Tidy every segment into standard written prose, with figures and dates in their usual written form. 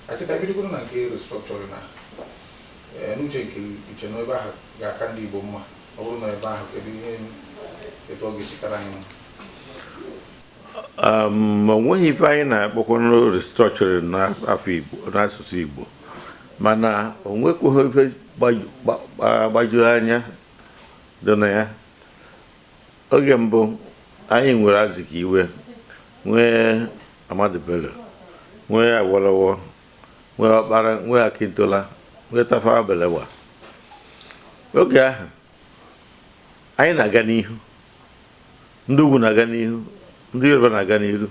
Asị ka bidogoro na nke restructuring na n'uche nke iche na ebe ahụ ga-aka ndị Igbo mma. Ọ bụrụ na ebe ahụ, kedu ihe etu ọ ga-esikara anyị mma? O nweghị ife anyị na-akpọkwa restructuring n'afọ Igbo, n'asụsụ Igbo, mana o nwekwaghị ife gbajuru anya dị na ya. Oge mbụ anyị nwere Azikiwe, nwee Ahmadu Bello, nwee Awolowo, nwee Ọkpara, nwee Akintola, nwee Tafawa Balewa. Oge ahụ anyị na-aga n'ihu, ndị ugwu na-aga n'ihu, ndị Yoruba na-aga n'iru,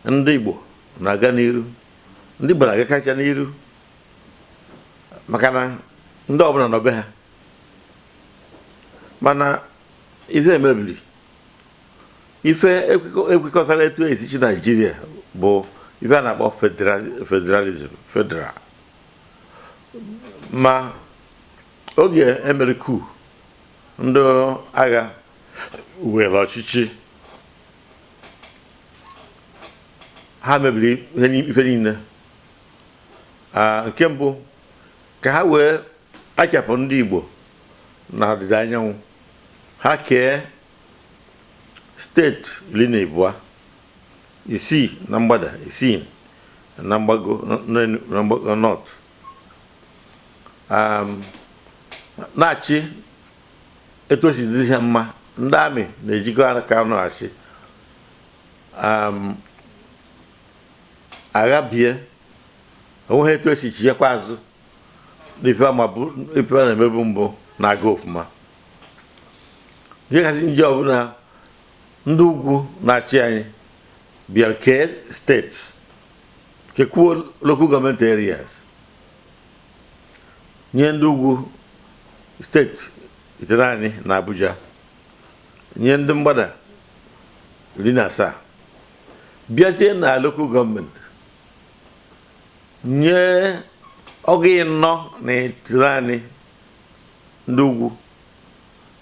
ndị Igbo na-aga n'iru, ndị Igbo na-agakacha n'iru, maka na ndị ọbụla nọ be ha. Mana ife emebiri, ife ekwekọtara etu esichi Naijiria bụ ife a na-akpọ federalism, federal. Ma oge emere coup, ndị agha were ọchịchị, ha mebiri ife niile. Nke mbụ ka ha wee kpachapụ ndị Igbo na ọdịda anyanwụ, ha kee steeti 12, 6 na mgbada, 6 na mgbago, na mgbago north, na-achị etu o si dị ha mma. Ndị amị na-ejikọ aka ọnụ achị. Agha bie, onweghị etu esi chinyekwa azụ n'ife ife a na-emebu mbụ na-aga ofụma. Ihe kasị nje ọbụla, ndị ugwu na-achị anyị bịara kee steeti, kekwuo local government areas, nye ndị ugwu steeti 9 na Abuja, nye ndị mgbada 17, bịazie na local government nye 49 ndị ugwu,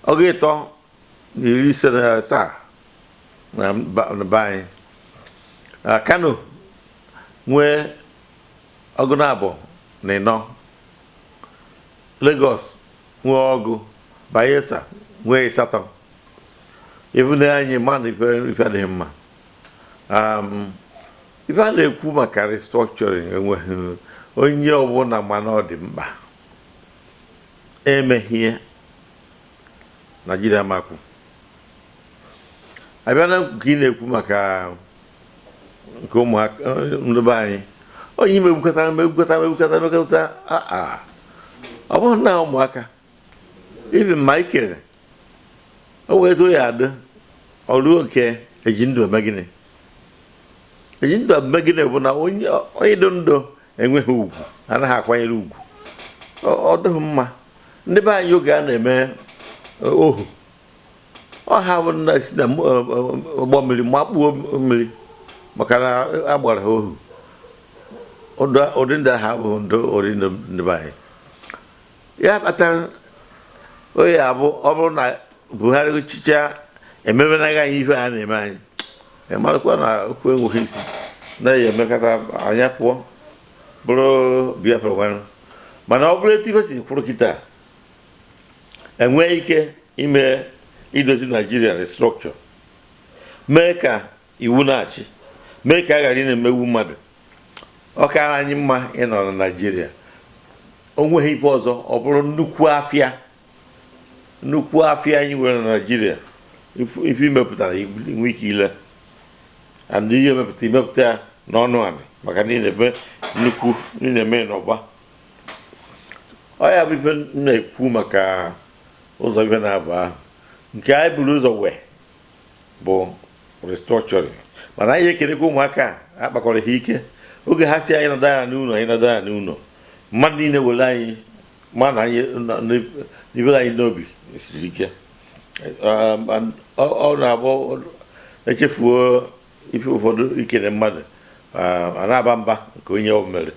357 na be anyị. Kano nwee 94, Lagos nwee 10, Bayelsa nwee 8. Ịfụna anyị mmadụ ife adịghị mma. Ife a na-ekwu maka restructuring, enweghị onye ọbụla mana ọ dị mkpa. Emeghie Naijiria makwu abịa na nke ị na-ekwu maka nke ụmụaka ndị be anyị, onye megbukọtara megbukọtara megbukọtara megbukọtara. Aa, ọ bụghị na ụmụaka ibi ma ikere o wee etu ya adị ọrụ nke eji ndụ eme gịnị? Eji ndụ eme gịnị bụ na onye onye dị ndụ enweghị ugwu, anaghị akwanyere ugwu. Ọ dịghị mma. Ndị be anyị, oge a na-eme ohu, ọ ha bụ nna si na ụgbọ mmiri makpuo mmiri maka na a gbara ha ohu. Ụdị ndị ahụ abụghị ndụ ụdị ndị be anyị. Ya kpatara onye abụ ọ bụrụ na Buhari chịcha emebenaghị anyị ife ha na-eme anyị, marakwa na okwu enweghị isi na ya emekọta anya pụọ bụrụ Biafra nwanụ. Mana ọ bụrụ etu ife si kwụrụ kịta, enwee ike ime idozi Naijiria, restructure, mee ka iwu na-achị, mee ka a ghara ị na-emegbu mmadụ, ọ kara anyị mma ịnọ na Naijiria. O nweghị ife ọzọ, ọ bụrụ nnukwu afịa, nnukwu afịa anyị nwere na Naijiria, ife imepụtara inwe ike ile and ihe emepụta, imepụta ya n'ọnụ anị, maka na ị na-eme nnukwu, ị na-eme n'ọgba. Ọ ya bụ ife m na-ekwu maka ụzọ ife na-abụ ahụ. Nke anyị buru ụzọ wee bụ restructuring, mana anyị ekelekwa ụmụaka a akpakọrọ ha ike oge ha si anyị nọdụ ya n'ụlọ, anyị nọdụ ya n'ụlọ, mmadụ niile were anyị ma na anyị n'ibere anyị n'obi siri ike. Ọ na-abụ echefuo ife ụfọdụ ikele mmadụ, a na-aba mba nke onye ọ mere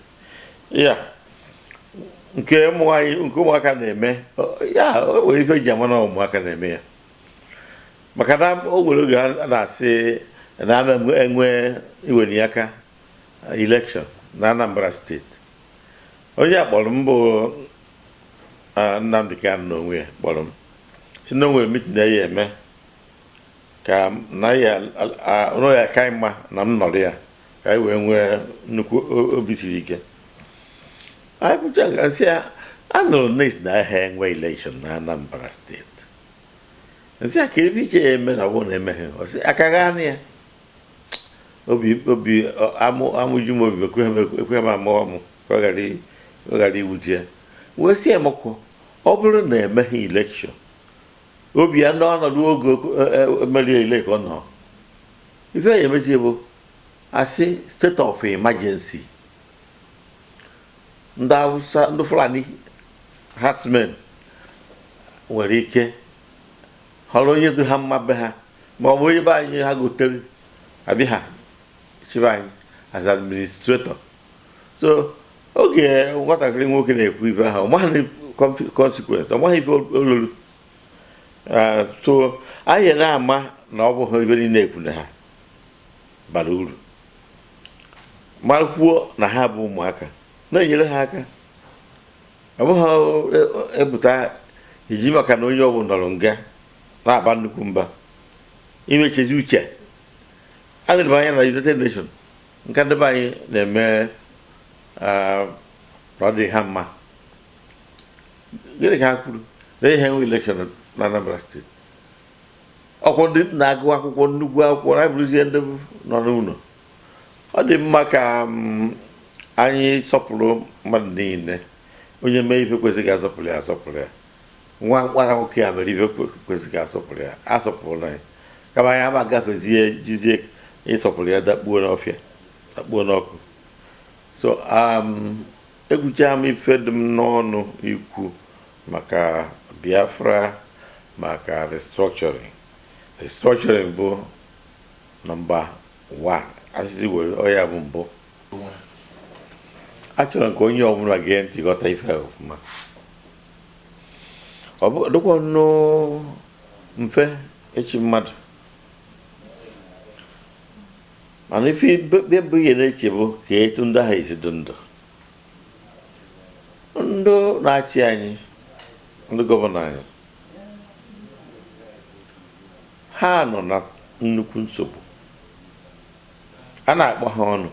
ya. Nke ụmụ anyị, nke ụmụaka na-eme ya, o nwere ife eji ama na ụmụaka na-eme ya, maka na o nwere oge a na-asị na ama enwe iwenye aka election. Na Anambra Steeti, onye a kpọrọ m bụ Nnamdi Kanu n'onwe ya kpọrọ m, si na o nwere meeting ya eme ka na ya ụlọ ya ka mma na m nọrọ ya ka anyị wee nwee nnukwu obi siri ike. Anyị kwucha nke nsị ya, anụrụ next na ahịa enwe election na Anambra Steeti. Nsị ya ka ebe iche ya eme na ọ bụrụ na emeghe, ọ sị aka gaa na ya obi amụju m obi, ekweghị m amụọ m ka ọ ghara iwute ya. Wee sị ya makwụ, ọ bụrụ na emeghị election, obi ya n'ọnọdụ oge merie ile ka ọ nọ, ife ya emezi bụ asị state of emergency. Ndị Hausa, ndị Fulani herdsmen nwere ike họrọ onye dị ha mma be ha, ma ọ bụ onye be anyị ha gotere abịa ha chịba anyị as administrator. So oge nwatakịrị nwoke na-ekwu ife ahụ, ọ maghị consequence, ọ maghị ife olulu. So anyị na-ama na ọ bụghị ibe niile ekwu na ha bara uru, mara kwuo na ha bụ ụmụaka, na-enyere ha aka. Ọ bụghị epụta iji maka na onye ọbụla nọrọ nga na-aba nnukwu mba imechezi uche. Adịrị m anya na United Nations nke ndị be anyị na-eme na ọ dị ha mma. Gịnị ka ha kwuru na ihe nwe election na Anambra Steeti? Ọkwọ ndị na-agụ akwụkwọ, nnukwu akwụkwọ na-abụrụzie ndị nọ n'ụlọ. Ọ dị mma ka anyị sọpụrụ mmadụ niile. Onye mee ife kwesịrị asọpụrụ ya, asọpụrụ ya. Nwa nwata nwoke ya mere ife kwesịrị asọpụrụ ya, asọpụrụ ya, kama anyị ama gafezie jizie ịsọpụrụ ya dakpuo n'ọfịa, dakpuo n'ọkụ. So egwucha m ife dị m n'ọnụ ikwu maka Biafra, maka restructuring. Restructuring bụ number 1 asịsị were ọya bụ mbụ. Achọrọ nke onye ọbụla gee ntị ghọta ife a ọfụma. Ọ bụ dịkwa nnọọ mfe echi mmadụ, mana ife bụ ihe na-eche bụ ka etu ndị ahụ esi dị ndụ. Ndị na-achị anyị, ndị gọvanọ anyị, ha nọ na nnukwu nsogbu. A na-akpọ ha ọnụ,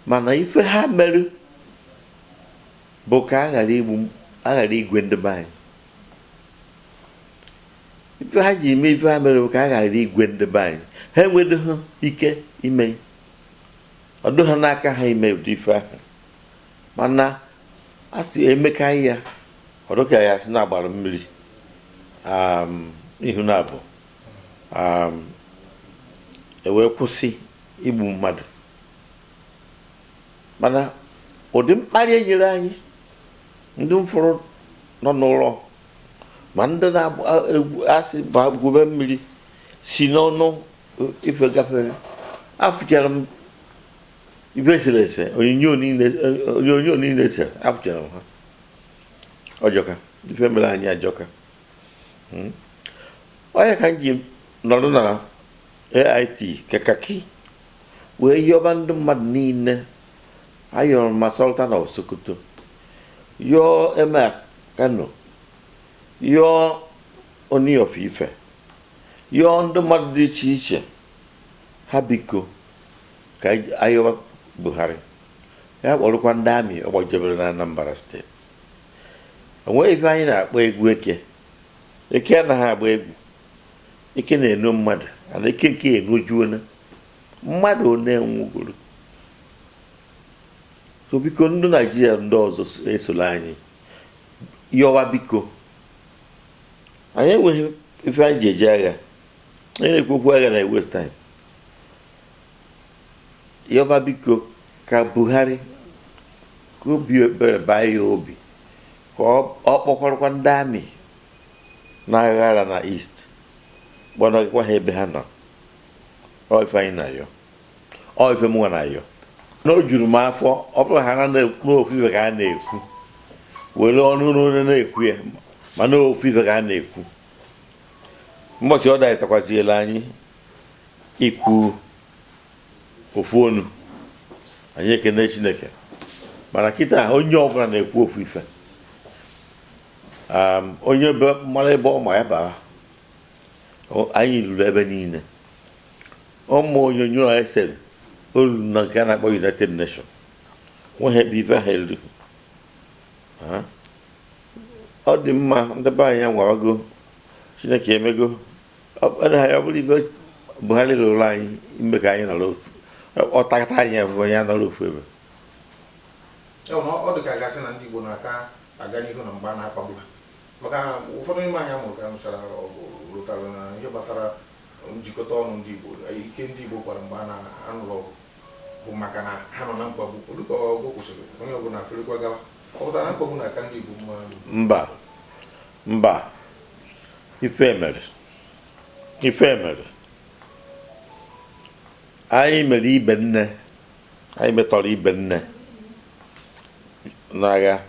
mana ife ha mere bụ ka a ghara igbu, a ghara igwe ndị be anyị. Ife ha ji eme ife ha mere bụ ka a ghara igwe ndị be anyị. Ha enwedoghị ike ime, ọ dụ ha n'aka ha ime ụdị ife ahụ, mana a sị emeka ya, ọ dịka ya sị na agbara mmiri ihu na abụ ewee kwụsị igbu mmadụ. Mana ụdị mkparị e nyere anyị, ndị mfụrụ nọ n'ụlọ, ma ndị na-egwu asị gwube mmiri si n'ọnụ ife gafere, afụchara m ife esere ese, onyonyo niile esere, afụchara m ha. Ọjọka ife mere anyị ajọka. Ọ ya ka m ji nọrọ na AIT kakaki wee yọba ndị mmadụ niile. Ayọrọ m ma Sultan of Sokoto, yọọ Emir Kano, yọọ Oni of Ife, yọọ ndị mmadụ dị iche iche, ha biko ka ayọba Buhari ya kpọrọkwa ndị amị ọ gbajebere na Anambra Steeti. Onweghị ife anyị na-akpọ egwu eke. Eke anaghị agba egwu, eke na-eno mmadụ, ana eke nke enojuona mmadụ one nwugoro. So biko, ndị Naijiria ndị ọzọ esola anyị yọwa biko. Anyị enweghị ife anyị ji eje agha. Anyị na-ekwu okwu agha na waste time. Yọba biko ka Buhari ka obi ebere baa ya obi, ka ọ kpọkọrọkwa ndị amị na-aghara na East, kpọnakwa ha ebe ha nọ. Ọ ife anyị na-ayọ, ọ ife mụnwa na-ayọ, na o juru m afọ. Ọ bụrụ ha na n'ofu ife ka a na-ekwu, were ọnụ n'onye na-ekwu ya, ma n'ofu ife ka a na-ekwu. Mbọchị ọ daịtakwaziela anyị ikwu ofu onu. Anyị ekene Chineke, mana kịta onye ọbụla na-ekwu ofu ife. Onye mara ebe ọ ma ya baa. Anyị lụrụ ebe niile. Ụmụ onyonyo a esere o ruru na nke a na-akpọ United Nations, nweghị ebe ife ha eruru. Ọ dị mma, ndị be anyị anwawago, Chineke emego. Ọ bụrụ ife Buhari rụrụ anyị ime ka anyị nọrọ ofu, ọ takata anyị afụfụ, anyị anọrọ ofu ebe. Ọ dị ka gasị na ndị Igbo na-aka aga n'ihu na mgbe a na-akpagbu ha, maka ụfọdụ n'ime anyị mụrụ ka nụchara ọgụ rụtara na ihe gbasara njikọta ọnụ ndị Igbo. Ike ndị Igbo kwara mgbe a na-anụrụ ọgụ bụ maka na ha nọ na mkpagbu. Olu ka ọgụ kwụsịrị, onye ọbụla ferikwa gawa. Ọ pụtara na mkpagbu na-aka ndị Igbo mma? Mba, mba. Ife mere anyị mere ibe nne anyị metọrọ ibe nne n'agha.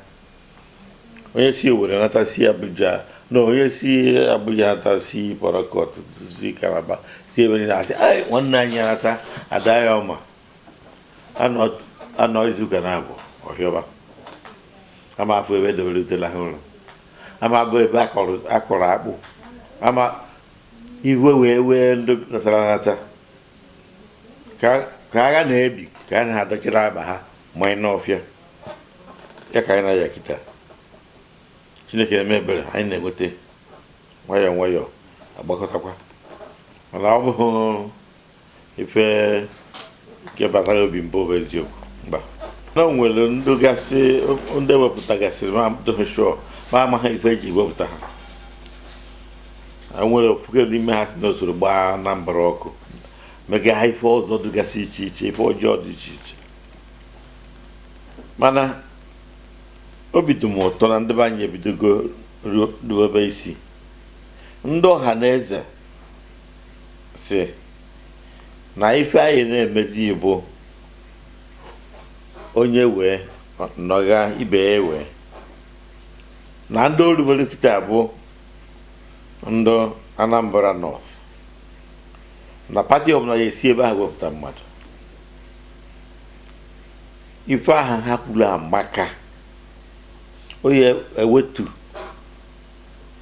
Onye si Owerri nata, si Abuja, na onye si Abuja nata, si Port Harcourt, si Calabar, si ebe niile, asị, "Ai, nwanne anyị anata." Ada ya ọma anọ izuụka na abụọ ọhịọba ama afọ ebe edobere utela ha ụlọ, ama abụ ebe akọrọ akpụ, ama iwe wee wee ndị natara anata ka agha na-ebi, ka a na-adọchiri akpa ha manye n'ọfịa ya. Ka anyị na-aya kịta, Chineke na-eme ebere, anyị na-enweta nwayọọ nwayọọ agbakọtakwa, mana ọ bụghị ife nke batara obi mbụ bụ eziokwu. Mba, na o nwere ndị gasị, ndị wepụtagasịrị, ma dịghị sure, ma amaghị ife eji wepụta ha. Nwere ofuke n'ime ha si n'usoro gbaa Anambra ọkụ, mega ha ife ọzọ dịgasị iche iche, ife ọjọọ dị iche iche. Mana obi dị m ụtọ na ndị be anyị ebidogo ruebe isi. Ndị ọha na eze si na ife anyị na-emezi bụ onye wee nọgha ibe ya wee na ndị orubere kịta bụ ndị Anambra North, na party ọbụla ya esi ebe ahụ wepụta mmadụ. Ife ahụ ha kwuru amaka. Onye ewetu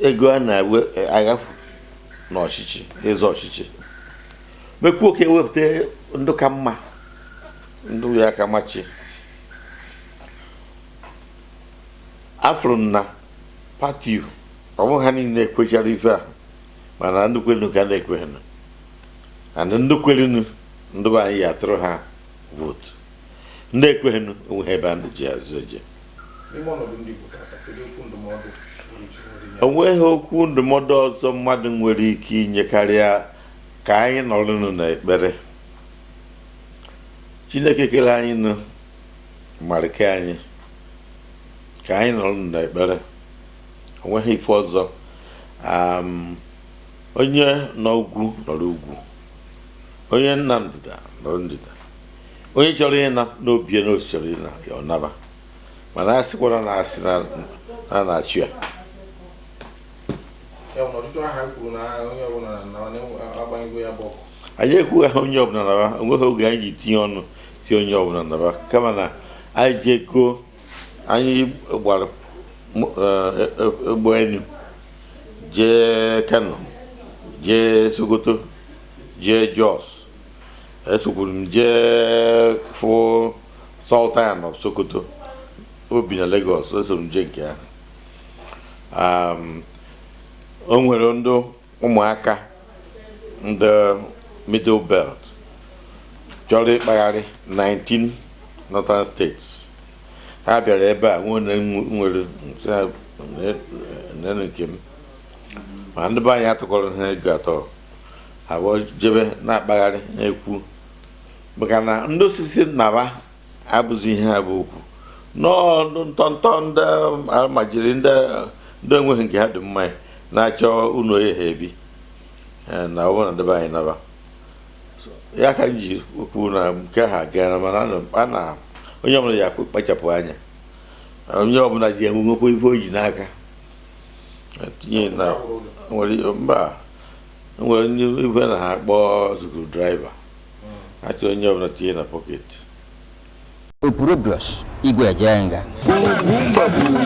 ego a na-aghafu n'ọchịchị, ịzọ ọchịchị, mekwuo ka ewepụta ndụ ka mma, ndụ ya ka machi. Afụrụ m na party ọ bụghị ha niile ekwechara ife ahụ, mana ndị kwenu ka na-ekweghị, and ndị kwerenu, ndị be anyị ya atụrụ ha vootu, ndị ekweghịnụ onwe ha ebe a ndị ji azụ eje. N'ime ọnọdụ ndị Igbo tata, kedu okwu ndụmọdụ pụrụ iche nwere inye? O nweghị okwu ndụmọdụ ọzọ mmadụ nwere ike inye karịa ka anyị nọrụnụ n'ekpere. Chineke kere anyị nụ marike anyị, ka anyị nọrụnụ n'ekpere. O nweghị ife ọzọ. Onye nọ ugwu nọrọ ugwu, onye nna ndịda nọrọ ndịda, onye chọrọ ịna n'obi ya na osi chọrọ ịna ya, ọ naba, mana a sịkwara na asị na a na-achụ ya. Ya bụ na ọtụtụ aha kwuru na onye ọbụla na agbanyego ya bụ ọkụ. Anyị ekwughị aha onye ọbụla naba. Onweghị oge anyị ji tinye ọnụ si onye ọbụla naba, kama na anyị jekoo, anyị gbara ụgbọ elu jee Kano, jee Sokoto, jee Jos. Esokwuru m jee fụ Sultan of Sokoto obi na Lagos. Esoro m jee nke ahụ. O nwere ndị ụmụaka ndị Middle Belt chọrọ ịkpagharị 19 northern states. Ha bịara ebe a nwere nwere nsị ha, nene nke m, ma ndị be anyị atụkọrọ ha ego atọ, ha wee jebe na-akpagharị na-ekwu maka na ndị osisi nnaba abụzi ihe ha bụ okwu nọọ ndị ntọntọ, ndị amajiri, ndị enweghị nke ha dị mma na-achọ ụlọ onye ha ebi. Na ọ bụrụ na ndị be anyị naba ya ka m ji okwu na nke ha gara, mana a na onye ọbụla ya kpachapụ anya, onye ọbụla ji enwekwa ife o ji n'aka tinye na nwere mba nwere ndị ife na ha kpọọ screwdriver, ha sị onye ọbụla tinye na pocket. Opurobios Igwe Ejenga. Ugwumba bụ ugwu.